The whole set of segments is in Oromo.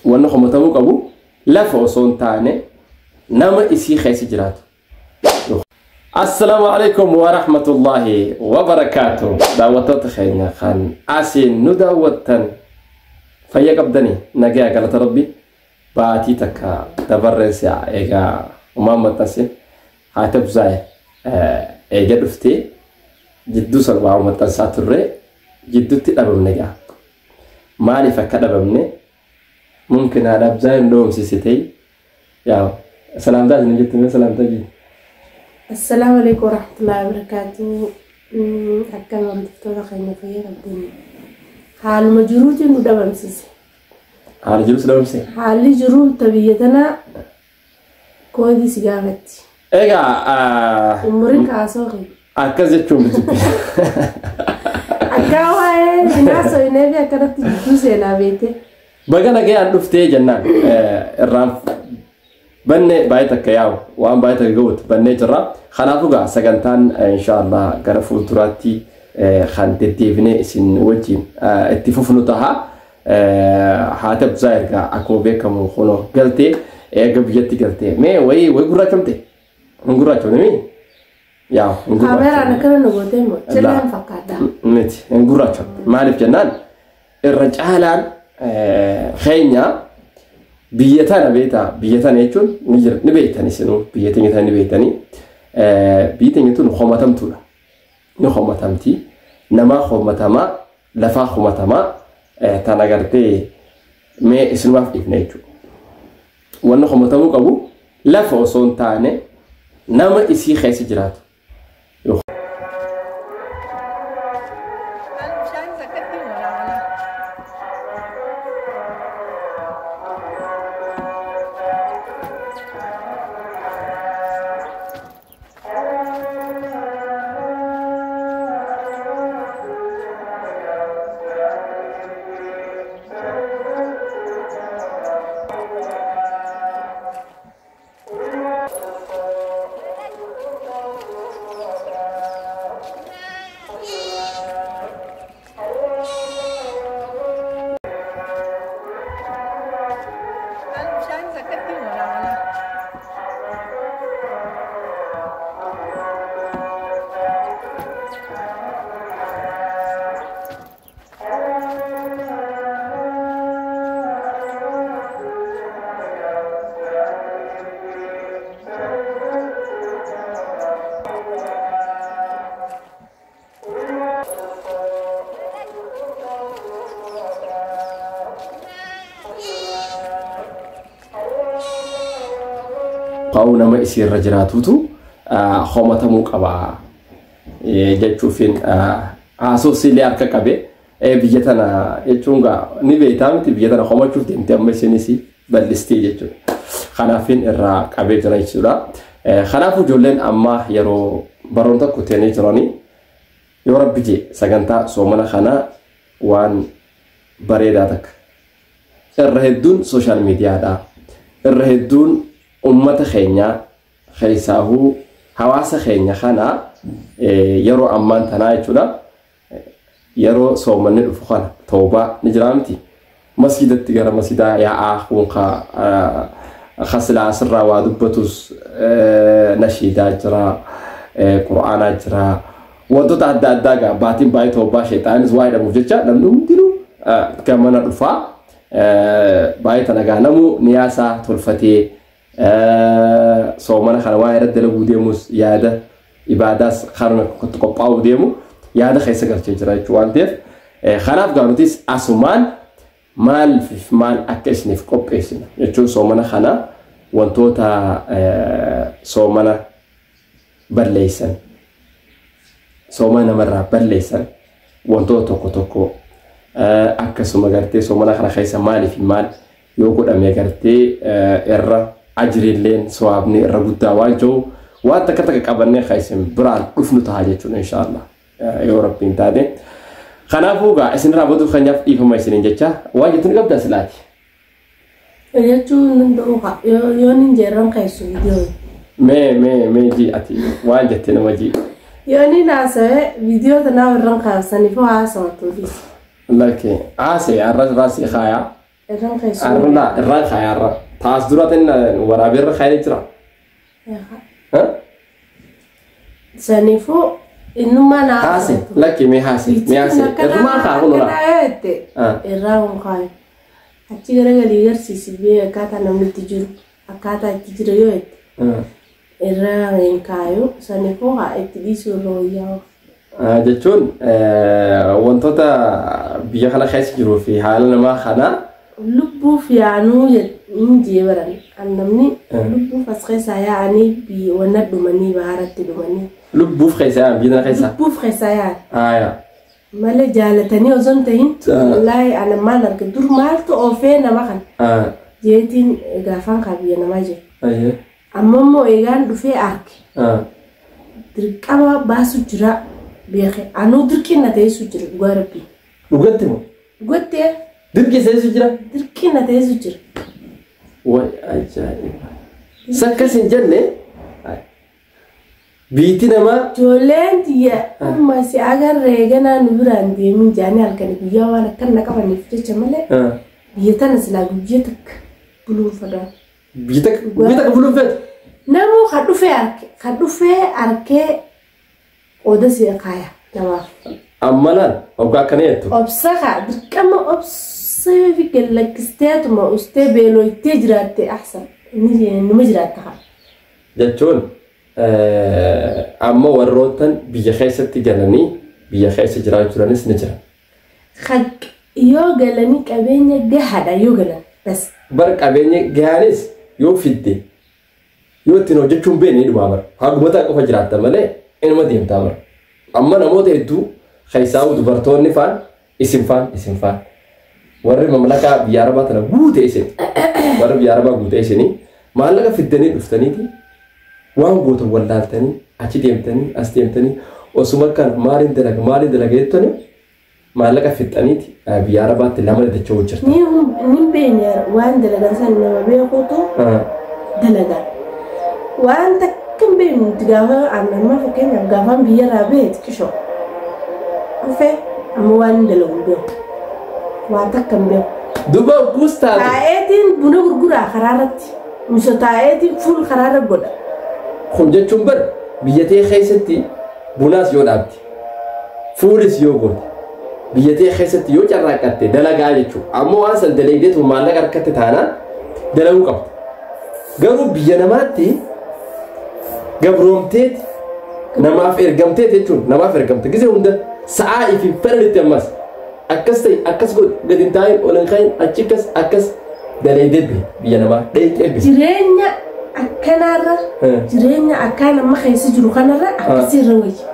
Wanni komatamuu qabu lafa osoo hin taane nama isii keessa jiraatu. Assalaamu alaikum wa rahmatullahi wa barakaatu. Daawwattoota keenya kan asiin nu daawwattan, fayya qabdanii? Nagaa, galata Rabbi. Baatii takka dabarreessa egaa umaan maxxanse haati Abzaa'e eega dhuftee jidduu san waa maxxansaa turre, jidduutti dhabamne. Egaa maaliif akka dhabamne mumkin haadha Abzaa'e nu dhoomsisitee yaa salaamtaa isin jettu, mee salaamtaa jii. Assalaamu alaikum warahmatullahi wabarakatuh. Akkam hordoftoota keenya, fayyaa qabdanii? Haaluma jiruutiin nu dhabamsiise. Haala jirus dhabamse. Haalli jiruu ta biyya tanaa koodii si gaafatti. Egaa Umuriin kaasoo kee. Akkas jechuun bitu. Akka waa'ee hinaasoinee fi akkanatti jidduu seenaa beekte. Baga nagayaan dhuftee jennaan irraan banne baay'ee takka yaa'u waan baay'ee takka ga'uut bannee jirra. Kanaafuu gaa sagantaan inshaallah gara fuulduraatti kan deddeebinee isin wajjin itti fufnu taha. Haati Abzaa ergaa akkuma beekamu kunoo galtee, eega biyyatti galtee mee wayii wayi gurraachamte, hin gurraachamne mii yaa hin Kaameraan akkana nu gootee moo cillaan fakkaata. Miti, hin gurraachamne. Maaliif jennaan, irra caalaan keenya biyya tana beektaa, biyya tana jechuun ni jira, ni beektani isinuu, biyya teenya tana ni beektanii. Biyyi teenya tun homatamtuudha, ni homatamti, namaa homatamaa, lafaa homatamaa. Tana gartee mee isinumaaf dhiifne jechuudha. Wanni homatamuu qabu lafa osoo hin taane nama isii keessa jiraatu. Qaa'uu nama isiirra jiraatutu homatamuu qaba jechuufin haasofsiilee harka qabe. Biyya tana jechuun gaa ni beektaa miti, biyya tana homachuuf deemte amma isinis bal'istee jechuudha. Kanaafin irraa qabee jira jechuudha. Kanaafuu ijoolleen amma yeroo barnoota kuteenii jiranii, yoo Rabbi jee sagantaa soomana kana waan bareedaa takka irra hedduun social mediadha. Irra hedduun ummata keenya keessaahuu hawaasa keenya kana yeroo ammaan tanaa jechuudha. Yeroo soomanni dhufu kana toobaa ni jira miti. Masjidatti gara masjidaa yaa'aa, kun ka silaa asirraa waa dubbatus, nashiidaa jira, qura'aanaa jira. Wantoota adda addaa gaa baatiin baay'ee toobaa sheexaanis waa jedhamuuf jecha namni hundinuu gamana dhufaa. Baay'ee tana gaa namuu niyaasaa tolfatee soomana kana waa irratti dalaguu deemus, yaada ibaadaas karuma qophaa'uu deemu yaada keessa galchee jira jechuudha waan ta'eef. Kanaaf gaa nutis asumaan maal fi maal akka isiniif qopheessina jechuun soomana kana wantoota soomana balleessan, soomana namarraa balleessan, wantoota tokko tokko, akkasuma gartee soomana kana keessa maalii fi maal yoo godhame gartee irra ajriilleen sawaabni irra guddaa waan jiru, waan takka takka qabannee kan isin biraan dhufnu ta'a jechuudha inshaallah yoo Rabbiin taate. Kanaafuu gaa isinirraa baduuf keenyaaf dhiifama isiniin jecha. Waan jettu ni qabdaa silaati. Jechuun danda'u yoo nin jeerran keessu viidiyoo. Mee ji ati waan jette nama ji. Yoo nin haasa'e viidiyoo tanaa irran kaasaniif haasawatu dhiisa. Lakkee haasa'e har'as raasii kaayaa. Irraan keessu. Arra irraan kaayaa irra. Taas dura tan waraabee irra kaayee jira. Saniifuu innummaa naa. Haase lakki mee haase mee haase irrumaa kaa kun ola. Irraa kun kaayu. Achi garagalii garsiisi bee akkaataa namni itti jiru akkaataa itti jira yoo jette. Irraa hin kaayu saniifuu haa itti dhiisuu irra wayyaa'u. Jechuun wantoota biyya kana keessa jiruu fi haala namaa kanaa. Lubbuuf yaanuu hin jee baran namni lubbuuf as keessaa yaa'anii wanna dhumanii baharatti dhumanii. Lubbuuf keessa yaa'an biyya kana keessa. Lubbuuf keessaa yaa'an. Malee jaalatanii osoo hin ta'in wallaahi ana maal arga dur maaltu oofee nama kana. Jeetiin gaafaan kaa biyya namaa jiru. Amma immoo eegaan dhufee arge. Dirqama baasu jira beeke anuu dirqina ta'esu jira dhugaa rabbii. Dhugatti moo? Dhugattee. Dirqi seesu jira? Dirqina ta'esu jira. Way ajaa'iba. Sakkas hin jenne biitti namaa. Ijoolleen tiyya amma si agarree ganaa nu biraan deemin jaanii halkanii guyyaa waan akkana qabaniif jecha malee biyya tana silaa guyyaa takka buluun fedhan. Biyya takka buluun fedhu? Namuu kan dhufee arkee qooda si kaaya namaaf. Amma laal hoggaa akkana jettu. Obsa kaa dirqama obsa fi gallakkisteetuma ustee beelooytee jiraatte ahsan numa jiraatta kaa. Jechuun amma warroottan biyya keessatti galanii biyya keessa jiraachuu jiranis ni jira. Yoo galanii qabeenya gahaadha yoo galan bas. Bar qabeenya gahaanis yoo fidde yoo ittiin hojjechuun beekne dhumaa bara. Hagumata qofa jiraatta malee inuma deemtaa bara. Amma namoota hedduu keessaa dubartoonni faan isin faan warri mamlakaa biyya arabaa tana guute isin warri biyya arabaa guute isinii maallaqa fiddanii dhuftaniiti waan gootan wallaaltanii achi deemtanii as deemtanii osuma kan maaliin dalaga jettanii maallaqa fixxaniiti biyya arabaatti lama dacha'uu jirta. Ni beekne waan dalagan san nama beekutu dalagan waan takka hin beeknu gaafa amma fakkeenyaaf gaafaan biyya irraa bahe xiqqishoo dhufee amma waan dalagu hin beeku waan takka hin beeku. Duuba guus taatu. Taa'eetiin buna gurguraa karaa irratti miso taa'eetiin fuul karaa irra godha. Kun jechuun bar biyya tee keessatti bunaas yoo dhaabde fuulis yoo goote biyya tee keessatti yoo carraaqqatte dalagaa jechuudha. Ammoo waan san dalagdeetu maallaqa harkatti taanaan dalaguu qabda. Garuu biyya namaatti gabroomteet namaaf ergamteet jechuun namaaf ergamte gisee hunda sa'aa ifi fedhanitti ammas akkas ta'e akkas godhu gadi hin taa'in ol hin kaa'in achi akkas akkas dalagdee biyya namaa dheeyxee biyya. Jireenya akkanarra jireenya akkaan amma keessa jiru kanarra akkasii irra wayya.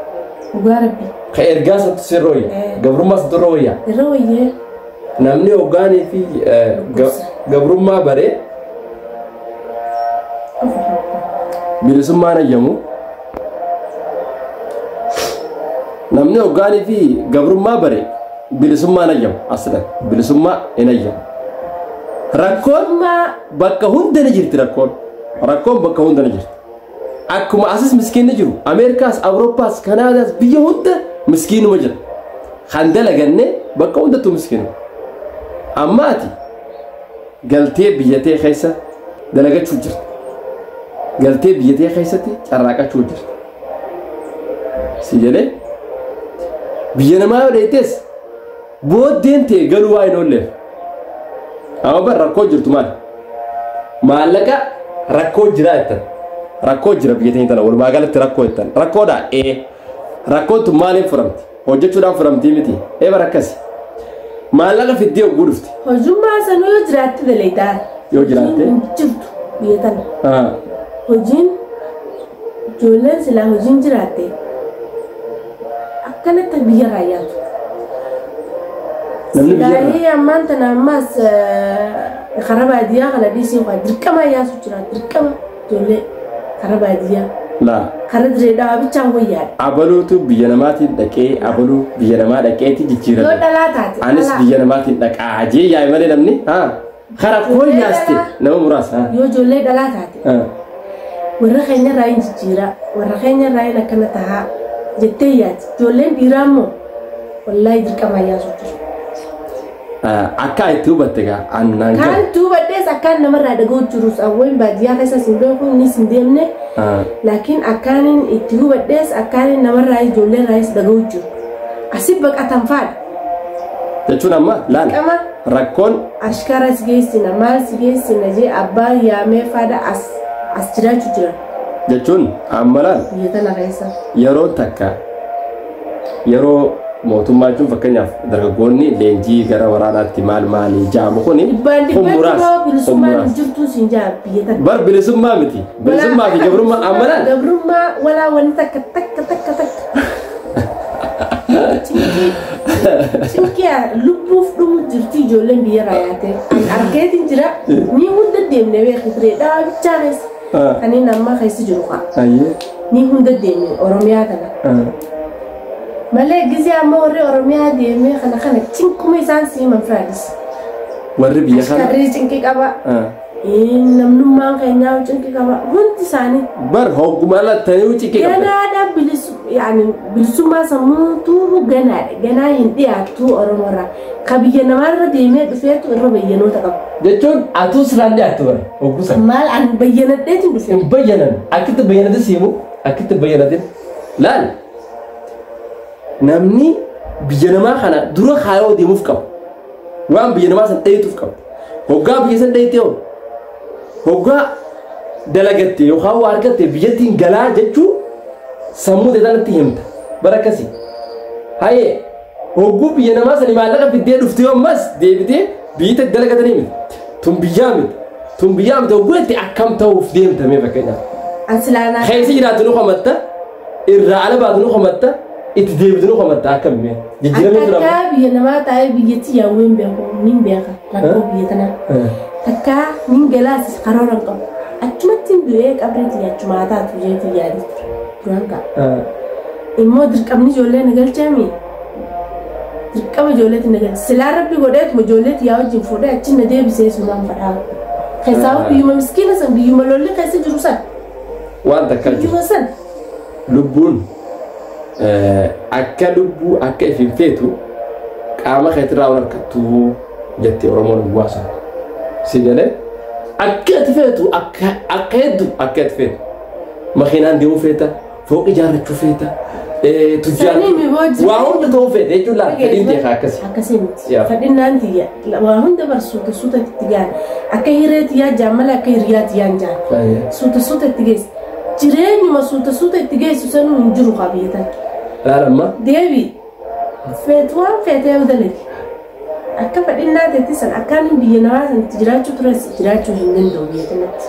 Dhugaa rabbii. Ka ergaa santu sirra wayya. Gabrummaa santu irra wayya. Irra wayya. Namni hoggaanii fi gabrummaa baree bilisummaan ayyamu. Namni hoggaanii fi gabrummaa baree bilisummaan ayyamu aslan bilisummaa hin ayyamu. Rakkoon bakka hunda ni jirti rakkoon. Rakkoon bakka hunda ni jirti. Akkuma asis miskiinni jiru Ameerikaas, Awurooppaas, Kanaadaas biyya hunda miskiinuma jira. Kan dalaganne bakka hundattuu miskiinuma. Amma ati galtee biyya tee keessa dalagachuu jirta. Galtee biyya tee keessatti carraaqachuu jirta. Si jedhee biyya namaa yoo dheettes booddeen ta'e galuu waa hin oolleef. Amma bar rakkoo jirtu maali? Maallaqa rakkoo jira jettan. Rakkoo jira biyya teenya tana walumaa galatti rakkoo jettan. Rakkoodha ee rakkoon tun maaliin furamti? Hojjechuudhaan furamtii miti. Ee bara akkasi. Maallaqa fiddee hogguu dhufte. Hojummaa sanuu yoo jiraatte dalagaa. Yoo jiraatte? Jirtu biyya tana. Hojiin ijoolleen silaa hojiin jiraatte akkanatti biyya irraa yaatu. Namni biyya irraa. Silaa ammaan tana ammas karaa baadiyyaa kana dhiisee waa dirqama yaasu jira dirqama ijoollee karaa baadiyyaa. Laa. Karaa dirree dhawaa bichaan wayyaadha. Abaluutu biyya namaatiin dhaqee abaluu biyya namaa dhaqeeti jijjiirame. Yoo dhalaa taate. Anis biyya namaatiin dhaqaa jee yaa'e malee namni karaa koo yaaste nama muraasa. Yoo ijoollee dhalaa taate. Warra keenya irraa hin jijjiira warra keenya irraa hin akkana tahaa jettee yaati ijoolleen dhiiraa immoo wallaahi dirqama yaasu jira. Akka itti hubatte gaa annaan Kan hubadhees akkaan namarraa dhaga'u jirus awween baadiyyaa keessa sin beeku innis hin deemne. Laakiin akkaanin itti hubadhees akkaanin namarraa ijoollee irraayis dhaga'u jiru. Asi baqatan faadha. Jechuun amma laal rakkoon ashkara si geessina maal si geessina jee abbaan yaamee faadha as jiraachuu jira. Jechuun amma laal biyya tana keessa. Yeroo takka yeroo mootummaa jechuun fakkeenyaaf dargaggoonni leenjii gara waraanaatti maal maali jaamu kuni bilisummaan jirtu siin jaa biyya tana. Bar bilisummaa miti. Bilisummaa fi gabrummaa amma laal. Gabrummaa walaa wanni takka takka takka takka. Cinqii lubbuuf dhumu jirti ijoolleen biyya raayaatee. Argeetiin jira ni hunda deemnee beeku ture dhaabichaa keessa. Kanneen amma keessa jiru kaa. Ni hunda deemne Oromiyaa kana. Malee gizee amma warri Oromiyaa deemee kana kana cinquma isaan siiman firaadis. Warri biyya kana. Ashkarri cinqii qaba. Namnummaan keenyaa cinqii qaba. Hundi isaanii. Bar hogguma lattanii cinqii qaba. Ganaadha bilisummaa sammuutu ganaadha. Ganaa hin dhiyaattu Oromoorraa. Ka biyya namaarra deemee dhufeetu irra bayyanoota qaba. Jechuun atuu siraan dhiyaattu bara hoggusa. Maal an bayyanadheetiin dhufe. Hin bayyanan. Akkitti bayyanate siimu akkitti bayyanate laal. Namni biyya namaa kana dura kaayoo deemuuf qaba. Waan biyya namaa san dheetuuf qaba. Hoggaa biyya san dheetee hoo hoggaa dalagatte yookaan waa argatte biyyattiin galaa jechuu sammuu ta'e himta. Bara akkasii. Hayyee hogguu biyya namaa sani maallaqa fiddee dhuftee ammas deebitee biyya dalagatanii miti. Tun biyyaa miti. Tun biyyaa miti hogguu itti akkam ta'uuf deemtamee fakkeenyaaf. Asilaanaa. Keessa jiraatu nu qomatta irraa ala baatu nu qomatta. Itti deebitu nu qomatta akkam jijjiiramee tura. Akka biyya namaa taa'ee biyyatti yaawween beeku nin beeka rakkoo biyya tanaa. Takka nin galaasis karoora hin qabu. Achumatti du'ee qabreetti achumaa taatu jeetii yaadii ture duraan ka'a. Immoo dirqamni ijoollee na galchaami. Dirqama ijoolleetti na galcha. Silaa rabbi godheetuma ijoolleetti yaa wajjin fuudhee achi na deebisee sumaan fadhaa. Keessaa biyyuma miskiina san biyyuma lolli keessa jiru san. Waan takka jiru. Biyyuma san. Lubbuun. Akka lubbuu akka ifin feetu qaama keetirraa wal harkattu jettee Oromoon bu'aasa. Si galee akka ati feetu akka hedduu akka ati feetu makiinaan deemuu feeta fooqi ijaarrachuu feeta tujjaar waa hunda ta'uu feeta jechuun laal fedhiin ta'e akkasii. Akkasii miti. Fedhinnaan tiyya waa hunda bar suuta suuta itti gaana akka hiree tiyyaa jaan malee akka hiriyaa tiyyaan jaan suuta suuta itti geessa. Jireenyuma suuta suuta itti geessu sanuu hin jiru kaa biyya tana. Laal amma. Deebi feetu waan feetee yoo dalage akka fedhinnaa ta'etti san akkaan biyya namaa sanatti jiraachuu tures jiraachuu hin danda'u biyya kanatti.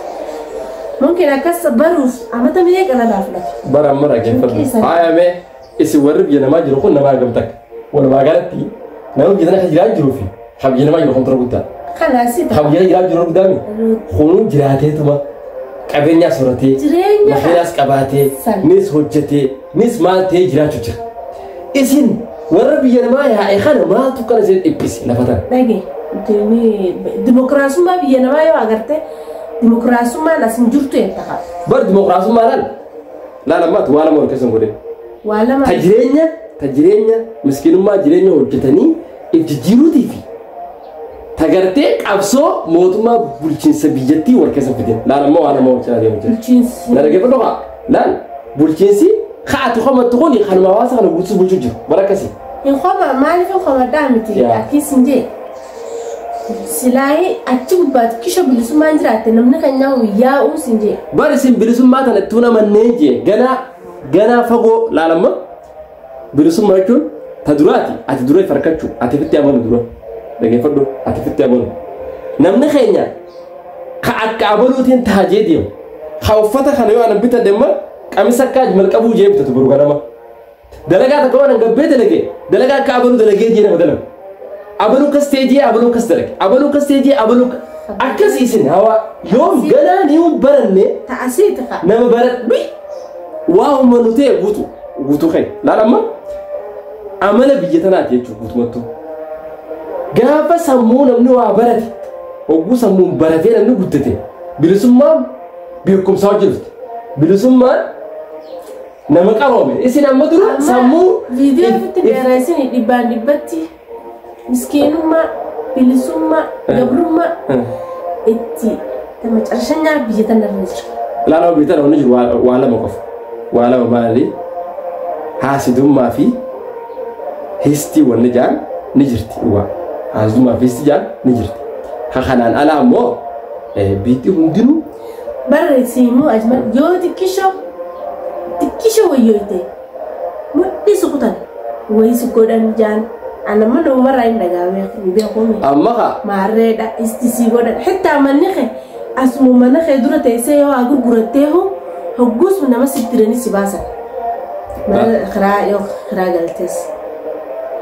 Mungkin akkas baruuf amata meeqa narraa fudhate. Bara amma dhaggeeffadhu. Faayamee isin warri biyya namaa jiru kun nama hagam takka. Walumaa galatti nama biyya tana kan jiraa jiruu fi kan biyya namaa jiru kun tura guddaa. Kanaasi Kan biyya jiraa jiru guddaa mi? Kunuu jiraateetuma qabeenyaa soratee makiinaas qabaatee nis hojjetee nis maal ta'ee jiraachuu jira. Isin warra biyya namaa yaa'e kana maaltu kana isin dhiphise lafa tana. Dhage dimokiraasummaa biyya namaa yoo agarte dimokiraasummaan as hin jirtu jetta qaba. Bar dimokiraasummaa laal laal ammaatu waa lama wal keessa hin godhin. Waa lama. Ta jireenya miskiinummaa jireenya hojjetanii if jijjiiruutii fi tagartee qabsoo mootummaa bulchiinsa biyyattii wal keessa fidin. Laal ammoo waa lama wal cinaa deemu jira. Bulchiinsi. Na dhaggeeffadhu haa laal bulchiinsi kaatu qomattu kuni kanuma hawaasa kana guutuu bulchuu jiru bara akkasii. Hin qoma maaliif hin qomadhaa miti akkiis hin jee. Silaayee achi gubbaatti kisha bilisummaan jiraatte namni kan nyaa'u yaa'uus hin jee. Bari isin bilisummaa tana ittuu namanneen jee ganaa ganaa fagoo laalamma bilisummaa jechuun ta duraati ati dura farkachuu ati fitti amanu dura dhaggeeffadhu ati fitti amanu. Namni keenya ka akka amanuutiin taajee deemu ka uffata kana yoo anan bitadhe immoo qamisa akka ajmal qabuu jee bitatu boru ganama. Dalagaa takka waan gabbee dalagee dalagaa akka amanuu dalagee jee nama dalagu. Abaluu kas ta'ee abaluu kas dalage abaluu kas ta'ee abaluu akkasii isin hawa yoom ganaa ni baranne Ta'asii ta'a. Nama baradhu waa uummannu ta'e guutu guutuu kee laal amma amala biyya tanaati jechuudha guutumattuu. Gaafa sammuu namni waa barate hogguu sammuun baratee namni guddate bilisummaan beekumsaa hojjetutti bilisummaan nama qaroome isin amma dura sammuu. Viidiyoo ofitti dheeressin dhibbaan dhibbatti. Miskiinummaa Bilisummaa gabrummaa itti macarashanyaa biyya tanarra jira. Ilaalaa biyya tana wanni jiru waa lama qofa. Waa lama maali? Haasidummaa fi histii wanni jaan ni jirti. Haasidummaa fi histii jaan ni jirti. Kanaan alaa immoo biitti hundinuu. Barreessi immoo ajmal yoo xiqqisho wayyooyte mudhisu kutan wayis godhan jaan anamma namumarraa hin dhagaamee hin beekume. Amma kaa. Maarreedha istisii godhan xitaa manni kee asuma mana kee dura teessee yoo haa gurgurattee hoo hogguus nama sittiranii si baasan. Mana kiraa yoo kiraa galtees.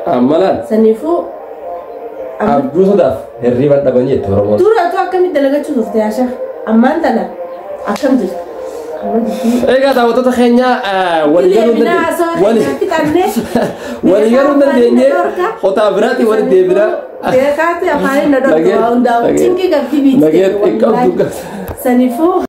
Amma laal. Saniifuu. Abduu sodaaf hirriban dhabanii jetti Oromoon. Dura otoo akkamitti dalagachuu turte yaasha ammaan tana akkam jirtu. Egaa daawwattoota keenya walii galuu dandeenye qotaa biraatti walitti deebina. Beekaatti afaaniin na dhorka waa hundaa'u cinqii qabdi biitti. Nageetti qabdu. Saniifuu.